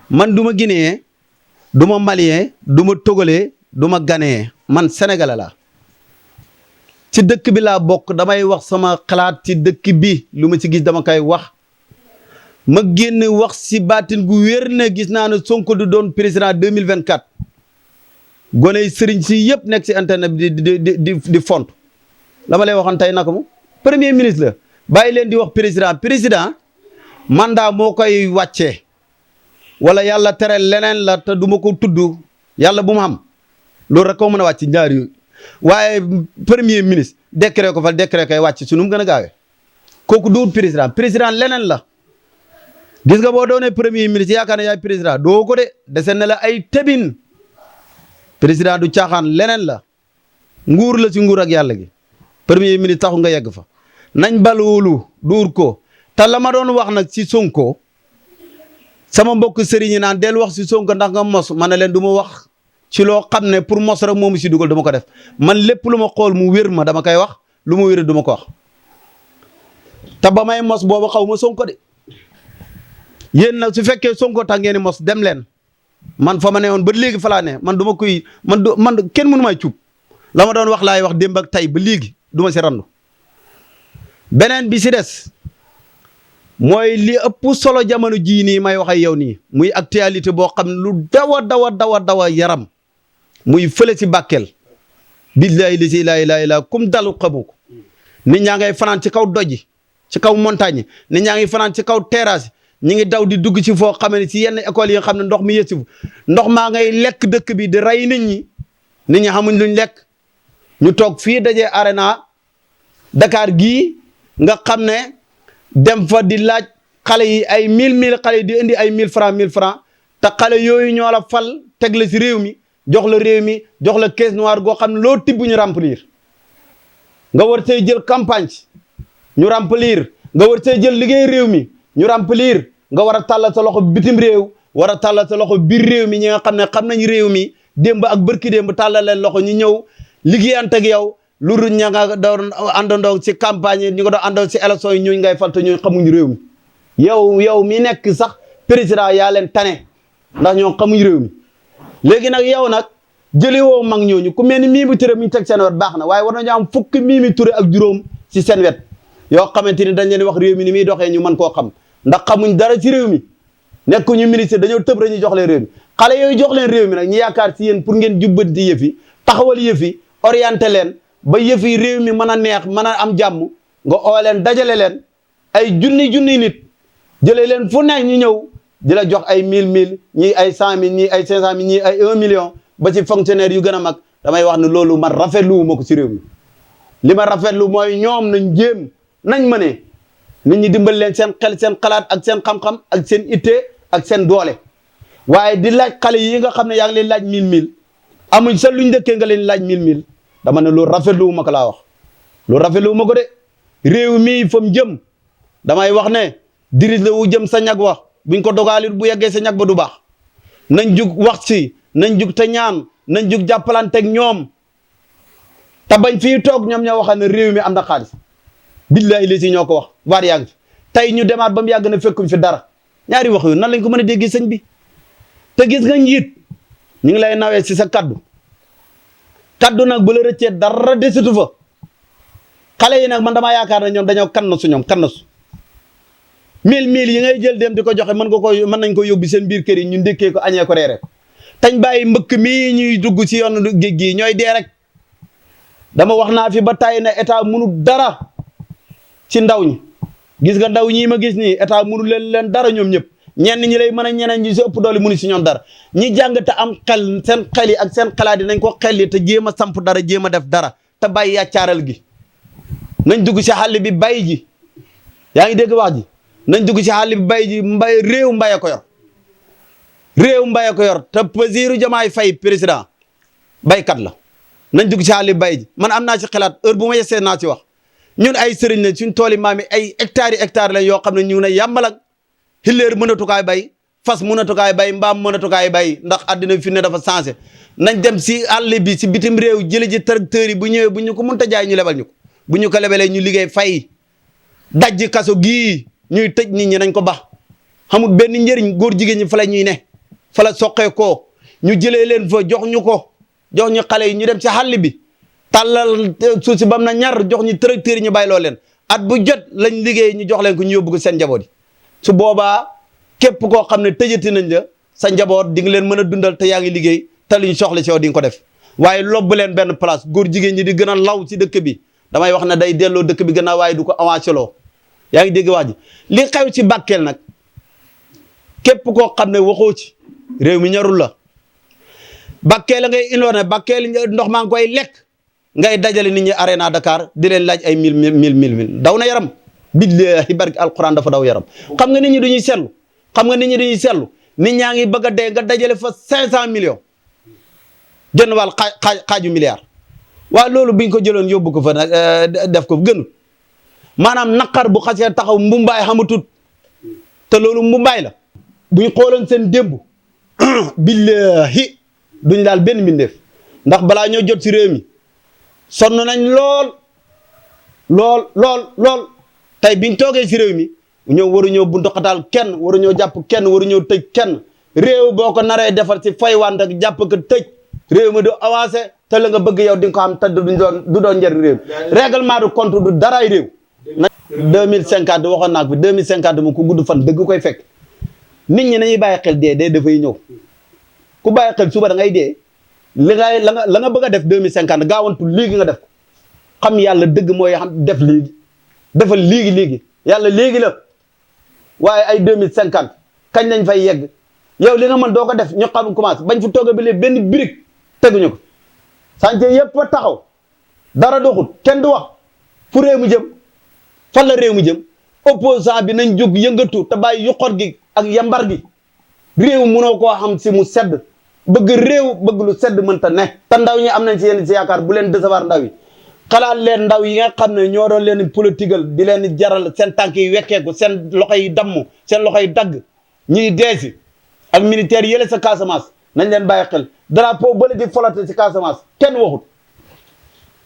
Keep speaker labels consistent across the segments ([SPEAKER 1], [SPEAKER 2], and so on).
[SPEAKER 1] man du ma Guinéen du ma Malien du ma Togolais du ma Ghanéen man Sénégalais laa ci dëkk bi laa bokk damay wax sama xalaat ci dëkk bi lu ma ci gis dama koy wax ma génn wax si baatin gu wér ne gis naa ne Sonko du doon président 2024 gone yi sëriñ si yëpp nekk si internet bi di font la ma lay waxoon tey naka mu premier ministre la bàyyi leen di wax président mandat moo koy wàccee wala yàlla tere leneen la te du ma ko tudd yàlla bu mu xam loolu rek koo mën a wàcc ñaar yooyu waaye premier ministre décret ko fa décret koy wàcc su nu mu gën a gaawee kooku duwut président leneen la gis nga boo doonee premier ministre yaakaar ne yaay président doo ko de dese na la ay tebin président du caaxaan leneen la nguur la si nguur ak yàlla gi premier ministre taxu nga yegg fa nañ balwulu duur ko te la ma doon wax nag si Sonko sama mbokk sëriñ yi naan del wax si Sonko ndax nga mos ma ne leen du ma wax ci loo xam ne pour mos rek moomu si dugal dama ko def man lépp lu ma xool mu wér ma dama koy wax lu mu wér du ma ko wax te ba may mos boobu xaw ma Sonko de yéen nag su fekkee Sonko tax ngeen mos dem leen man fa ma ne woon ba léegi fa laa ne man du ma koy man kenn mënu may cuub la ma doon wax laay wax démb ak tey ba léegi du ma si randu beneen bi si des mooy li ëpp solo jamono jii nii may wax ak yow nii muy actualité boo xam ne lu dawa yaram muy fële si Bakel billahi li si laa ilaaha illa kum dalu xamu ko nit ñaa ngay fanaan ci kaw doji ci kaw montagne nit ñaa ngi fanaan ci kaw terrasse ñi ngi daw di dugg ci foo xam ne si yenn école yi nga xam ne ndox mi yësifu ndox maa ngay lekk dëkk bi di rey nit ñi xamuñ luñ lekk ñu toog fii dajee arena Dakar gii nga xam ne dem fa di laaj xale yi ay 1000 xale yi di indi ay 1000 francs te xale yooyu ñoo la fal teg la si réew mi jox la réew mi jox la caisse noire goo xam ne loo tibb ñu remplir nga war see jël campagne ñu remplir nga war see jël liggéey réew mi ñu remplir nga war a tàllal sa loxo bitim réew war a tàllal sa loxo biir réew mi ñi nga xam ne xam nañ réew mi démb ak bërki démb tàllal leen loxo ñu ñëw liggéeyante ak yow lu dul ña nga doon àndandoo ci campagne yi ñu nga doon àndandoo ci élection yi ñooñu ngay fal te ñooñu xamuñ réew mi yow mi nekk sax président yaa leen tane ndax ñoo xamuñ réew mi léegi nag yow nag jëli woo mag ñooñu ku mel ni Mimi Touré mi ñu teg seen wet baax na waaye war nañu am fukki Mimi Touré ak juróom ci seen wet yoo xamante ni dañ leen wax réew mi ni muy doxee ñu mën koo xam ndax xamuñ dara ci réew mi nekkuñu ministre dañoo tëb rek ñu jox leen réew mi xale yooyu jox leen réew mi nag ñu yaakaar ci yéen pour ngeen jubbanti yëf yi taxawal yëf yi orienté leen ba yëf yi réew mi mën a neex mën a am jàmm nga oo leen dajale leen ay junni nit jëlee leen fu nekk ñu ñëw di la jox ay 1000 ñii ay 100000 ñii ay 500000 ñii ay 1 million ba ci fonctionnaire yu gën a mag damay wax ne loolu man rafetlu ma ko ci réew mi li ma rafetlu mooy ñoom nañ jéem nañ mëne nit ñi dimbal leen seen xel seen xalaat ak seen xam-xam ak seen itte ak seen doole waaye di laaj xale yi nga xam ne yaa ngi leen laaj 1000 amuñ sa luñ dëkkee nga leen laaj 1000 dama ne loolu rafetlu ma ko laa wax loolu rafetlu ma ko de réew mi fa mu jëm damay wax ne dirige la wu jëm sa ñag wax buñ ko dogaalit bu yeggee sa ñag ba du baax nañ jug wax si nañ jug te ñaan nañ jug jàppalanteeg ñoom te bañ fii toog ñoom ñoo waxal ne réew mi am na xaalis billahi li si ñoo ko wax waar yaa ngi fi tey ñu demaat ba mu yàgg na fekkuñ fi dara ñaari wax yu nan lañ ko mën a déggee sëñ bi te gis nga njiit ñu ngi lay nawee si sa kaddu nag bu la rëccee dara desitu fa xale yi nag man damaa yaakaar ne ñoom dañoo kannasu 1000 yi ngay jël dem di ko joxe mën nañ ko yóbbu seen biir kër yi ñu ndékkee ko añee ko reere ko tañ bàyyi mbëkk mii ñuy dugg ci yoon géej gi ñooy dee rek dama wax naa fi ba tàyyi na état mënu dara ci ndaw ñi gis nga ndaw ñii ma gis nii état mënu leen dara ñoom ñëpp ñenn ñi lay mën a ñeneen ñi si ëpp doole mënu si ñoom dara ñi jàng te am xel seen xel yi ak seen xalaat yi nañ ko xelli te jéem a samp dara jéem a def dara te bàyyi yàccaaral gi nañ dugg si xàll bi bay ji yaa ngi dégg wax ji nañ dugg si xàll bi bay ji réew mbaye ko yor te Bassirou Diomaye Faye président baykat la nañ dugg si xàll bi bay ji man am naa si xalaat heure bu ma yesee naa si wax ñun ay sëriñ la suñ tooli maam yi ay hectares la yoo xam ne ñu ne yàmbal ak xilleer mënatukaay bay fas mënatukaay bay mbaam mënatukaay bay ndax àddina fi ne dafa changé nañ dem si àll bi si bitim réew jële ji tracteurs yi bu ñëwee bu ñu ko mënta jaay ñu lebal ñu ko bu ñu ko lebalee ñu liggéey fay dajji kaso gii ñuy tëj nit ñi nañ ko bax xamul benn njëriñ góor jigéen ñi fa la ñuy ne fa la soqee koo ñu jëlee leen fa jox ñu ko jox ñu xale yi ñu dem ci xàll bi tàllal suuf si bam na ñar jox ñu tracteur yi ñu bàyyiloo leen at bu jot lañ liggéey ñu jox leen ko ñu yóbbu ko seen njaboot yi su boobaa képp koo xam ne tëjati nañ la sa njaboot di nga leen mën a dundal te yaa ngi liggéey te luñ soxla ci yow di nga ko def waaye lobbu leen benn place góor jigéen ñi di gën a law ci dëkk bi damay wax ne day delloo dëkk bi gën a waaye du ko avancé loo yaa ngi dégg wax ji li xew ci Bakel nag képp koo xam ne waxoo ci réew mi ñorul la Bakel la ngay indoone Bakel ndox maa ngi koy lekk ngay dajale nit ñi Arena Dakar di leen laaj ay mille daw na yaram billahi barki alquran dafa daw yaram xam nga nit ñi duñuy seetlu nit ñaa ngi bëgg a dee nga dajale fa 500 millions jënd wàll xaaju milliard waaw loolu biñ ko jëloon yóbbu ko fa nag def ko gënul maanaam naqar bu xasee taxaw mbumbaay xamatut te loolu mbumbaay la buñ xooloon seen démb billahi duñ daal benn mbindeef ndax balaa ñoo jot si réew mi sonn nañ lool tey biñ toogee si réew mi ñëw waruñoo buntu xataal kenn waruñoo jàpp kenn waruñoo tëj kenn réew boo ko naree defar si fay wante ak jàpp ko tëj réew mi du avancé te la nga bëgg yow di nga ko xam te du doon njëriñ réew règlement de compte du daraay réew 2050 waxoon naa ko 2050 moom ku gudd fan dëgg koy fekk nit ñi nañuy bàyyi xel dee dafay ñëw ku bàyyi xel suba da ngay dee la nga bëgg a def 2050 gaawantu léegi nga def ko xam yàlla dëgg mooy xam def léegi defal léegi yàlla léegi la waaye ay 2050 kañ lañ fay yegg yow li nga mën doo ko def ñu xam commencé bañ fu toog ba léegi benn brique teguñu ko chantier yëpp a taxaw dara doxut kenn du wax fu réew mu jëm fan la réew mu jëm opposant bi nañ jóg yëngatu te bàyyi yuxot gi ak yambar gi réew mënoo koo xam si mu sedd bëgg réew bëgg lu sedd mënta ne te ndaw ñi am nañ si yéen si yaakaar bu leen décevoir ndaw yi xalaat leen ndaw yi nga xam ne ñoo doon leen politigal di leen jaral seen tànk yi wekkeeku seen loxo yi damm seen loxo yi dagg ñuy deesi ak militaire yële sa Casamance nañ leen bàyyi xel drapeau bële di folate si Casamance kenn waxut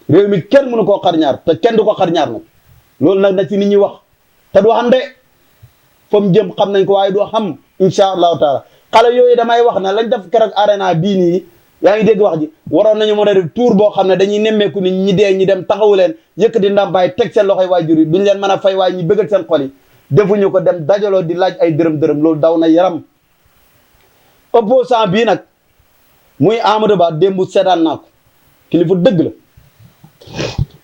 [SPEAKER 1] réew mi kenn mënu koo xar ñaar te kenn du ko xar ñaar nag loolu nag na ci nit ñi wax te du xam de fa mu jëm xam nañ ko waaye du xam incha allahu taala xale yooyu damay wax ne lañ def keroog arena bii nii yaa ngi dégg wax ji waroon nañu mën a def tour boo xam ne dañuy nemmeeku ni ñi dee ñi dem taxawu leen yëkkati ndàmpaay teg seen loxoy waajur yi duñ leen mën a fay waaye ñi bëggal seen xol yi defuñu ko dem dajaloo di laaj ay dërëm loolu daw na yaram opposant bii nag muy Amadou Ba démb seetaan naa ko kilifa dëgg la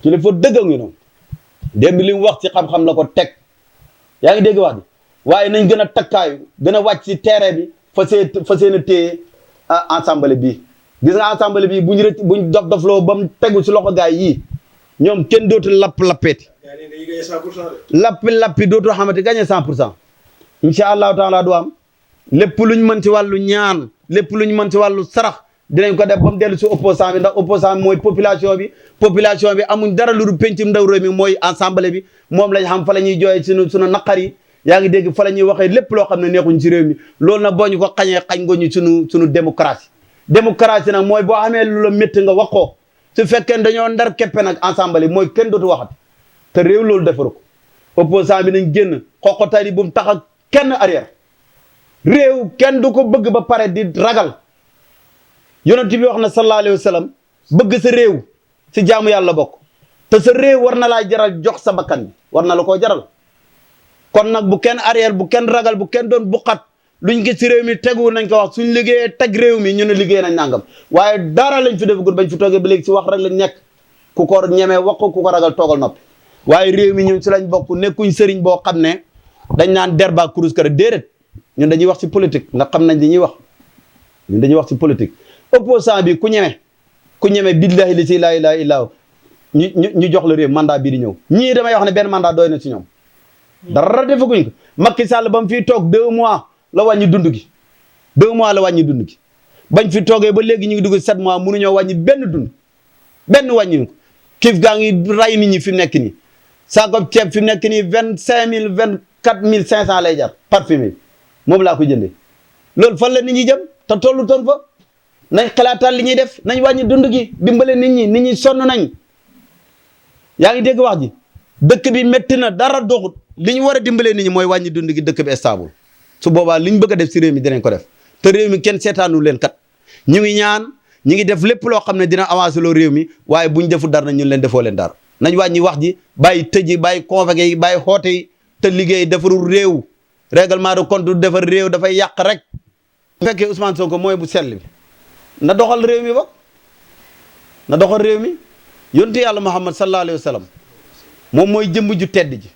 [SPEAKER 1] kilifa dëgg ngi noonu démb li mu wax ci xam-xam la ko teg yaa ngi dégg wax ji waaye nañ gën a takkaayu gën a wàcc ci terrain bi fa seen a téye ensemble bii gis nga ensemble bii buñ dof-dofloo ba mu tegu si loxo gaay yii ñoom kenn dootu lappeeti lappi dootu xamante gagné 100% incha allahu taala du am lépp luñ mën ci wàllu ñaan lépp luñ mën ci wàllu sarax dinañ ko def ba mu dellu si opposant bi ndax opposant bi mooy population bi amuñ dara lu dul pencum ndaw réew mi mooy ensemble bi moom lañ xam fa la ñuy jooyee sunu naqar yi yaa ngi dégg fa la ñuy waxee lépp loo xam ne neexuñ ci réew mi loolu nag boo ñu ko xañ nga ñu sunu démocratie nag mooy boo xamee lu la métti nga wax ko su fekkee dañoo ndar keppe nag ensemble mooy kenn dootu waxat te réew loolu defaru ko opposant bi nañ génn xoqotali bu mu tax ak kenn arrière réew kenn du ko bëgg ba pare di ragal yonent bi wax na sallallahu alayhi wa sallam bëgg sa réew si jaamu yàlla bokk te sa réew war na laa jaral jox sa bakkan bi war na la koo jaral kon nag bu kenn arrière bu kenn ragal bu kenn doon buqat luñ gis si réew mi tegu nañ ko wax suñ liggéeyee teg réew mi ñu ne liggéey nañ nangam waaye dara lañ fi defagul bañ fi toogee ba léegi si wax rek lañ nekk ku ko ñemee wax ku ko ragal toogal noppi waaye réew mi ñun si lañ bokk nekkuñ sëriñ boo xam ne dañ naan derba kurus kër déedéet ñun dañuy wax si politique nga xam nañ li ñuy wax ñun dañuy wax si politique opposant bi ku ñeme billahi li si laa ilaaha illaa ñu jox la réew mandat bii di ñëw ñii damay wax ne benn mandat doy na si ñoom dara defaguñ ko Macky Sall ba mu fii toog 2 mois la wàññi dund gi 2 mois la wàññi dund gi bañ fi toogee ba léegi ñu ngi dugg 7 mois mënuñoo wàññi benn wàññi ko kiif gaa ngi ray nit ñi fi mu nekk nii saako ceeb fi mu nekk nii 25 000 24 500 lay jar parfumé moom laa ko jëndee loolu fan la nit ñi jëm te tollu toon fa nañ xalaatal li ñuy def nañ wàññi dund gi dimbale nit ñi sonn nañ yaa ngi dégg wax ji dëkk bi métti na dara doxut li ñu war a dimbalee nit ñi mooy wàññi dund gi dëkk bi stable su boobaa li ñu bëgg a def si réew mi dinañ ko def te réew mi kenn seetaanu leen kat ñu ngi ñaan ñu ngi def lépp loo xam ne dina avancé loo réew mi waaye buñ defu dara ñun leen defoo leen dara nañ wàññi wax ji bàyyi tëj yi bàyyi convoqué yi bàyyi xoote yi te liggéey defarul réew règlement de compte du defar réew dafay yàq rek. bu fekkee Ousmane Sonko mooy bu sell bi na doxal réew mi ba na doxal réew mi yontu yàlla Muhammad sallallahu alayhi wa sallam moom mooy jëmm ju tedd ji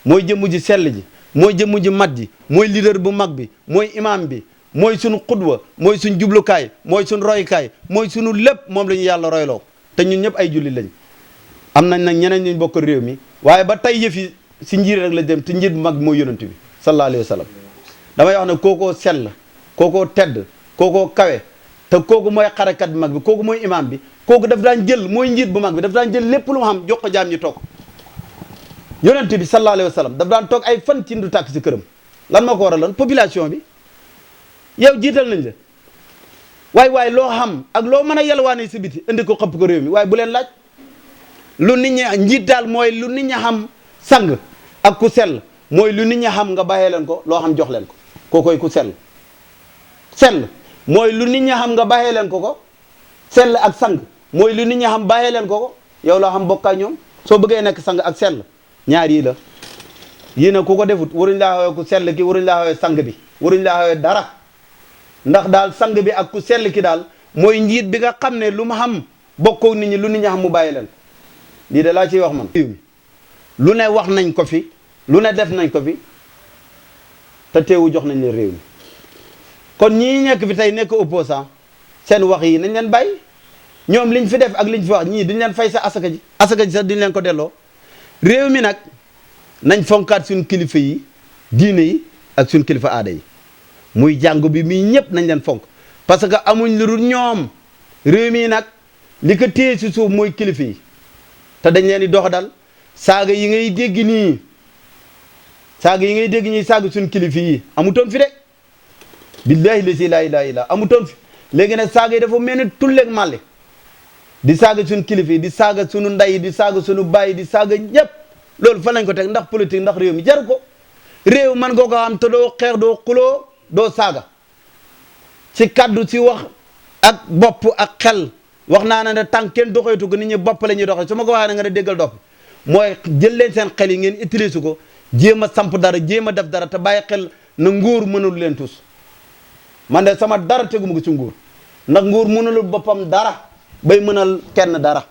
[SPEAKER 1] mooy jëmm ji sell ji mooy jëmm ji mat ji mooy leader bu mag bi mooy imam bi mooy sunu xudwa mooy suñ jublukaay mooy suñ roykaay mooy sunu lépp moom la ñu yàlla royloo te ñun ñëpp ay julli lañ am nañ nag ñeneen ñu bokk réew mi waaye ba tey yëf yi si njiit rek la dem te njiit bu mag bi mooy yonent bi sallallahu alayhi wa sallam damay wax ne kookoo sell kookoo tedd kookoo kawe te kooku mooy xarekat bu mag bi kooku mooy imam bi kooku daf daan jël mooy njiit bu mag bi daf daan jël lépp lu mu xam jox ko jaam ñi toog yonent bi sallallahu alayhi wa sallam daf daan toog ay fan ci ndu tàkk si këram lan moo ko waraloon population bi yow jiital nañ la waaye loo xam ak loo mën a yalwaane si biti indi ko xëpp ko réew mi waaye bu leen laaj lu nit ñi njiit daal mooy lu nit ñi xam sang ak ku sell mooy lu nit ñi xam nga bàyyee leen ko loo xam jox leen ko kookoy ku sell mooy lu nit ñi xam nga bàyyee leen ko sell ak sang mooy lu nit ñi xam bàyyee leen ko yow loo xam bokkaay ñoom soo bëggee nekk sang ak sell ñaar yii la yii nag ku ko defut waruñ laa xawee ku sell ki waruñ laa xawee sang bi waruñ laa xawee dara ndax daal sang bi ak ku sell ki daal mooy njiit bi nga xam ne lu mu xam bokkoo nit ñi lu nit ñi xam mu bàyyi leen lii de laa ciy wax man lu ne wax nañ ko fi lu ne def nañ ko fi te teewu jox nañ leen réew mi kon ñii nekk fi tey nekk opposant seen wax yi nañ leen bàyyi ñoom liñ fi def ak liñ fi wax ñii duñ leen fay sa asaka ji sax duñ leen ko delloo réew mi nag nañ fonkaat suñ kilifa yi diine yi ak suñ kilifa aada yi muy jàngu bi mii ñëpp nañ leen fonk parce que amuñ lu dul ñoom réew mi nag li ko téye si suuf mooy kilifa yi te dañ leen di dox dal saaga yi ngay dégg nii saaga suñ kilifa yi amutoon fi de billahi lasi laa ilaaha illa amutoon fi léegi nag saaga yi dafa mel ni tulleeg màlle di saaga suñ kilifa yi di saaga suñu ndey di saaga suñu baay di saaga ñëpp loolu fan lañ ko teg ndax politique ndax réew mi jaru ko réew man nga ko am te doo xeex doo xuloo doo saaga ci kaddu ci wax ak bopp ak xel wax naa ne tànk kenn doxeetu ko nit ñi bopp la ñuy doxee su ma ko waxee ne nga ne déggal dopp mooy jël leen seen xel yi ngeen utiliser ko jéem a samp dara jéem a def dara te bàyyi xel na nguur mënul leen tus man de sama dara teguma ko ci nguur ndax nguur mënulul boppam dara bay mënal kenn dara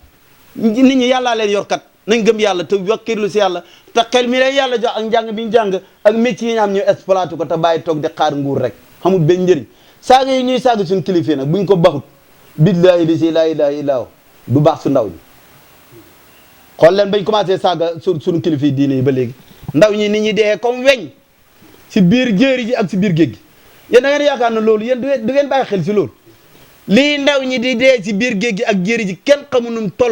[SPEAKER 1] nit ñi yàllaa leen yor kat nañ gëm yàlla te wakkirlu si yàlla te xel mi lay yàlla jox ak njàng bi ñu jàng ak métier yi ñu am ñu exploité ko te bàyyi toog di xaar nguur rek xamul benn njëriñ saaga yi ñuy saaga suñ kilifa nag buñ ko baxut billahi li si laa ilaaha illaa du baax su ndaw ñi xool leen bañ commencé saaga suñu kilifa yi diine yi ba léegi ndaw ñi nit ñi dee comme weñ si biir jéeri ji ak si biir géej gi yéen da ngeen yaakaar na loolu yéen du ngeen bàyyi xel si loolu lii ndaw ñi di dee si biir géej gi ak jéeri ji kenn xamu num toll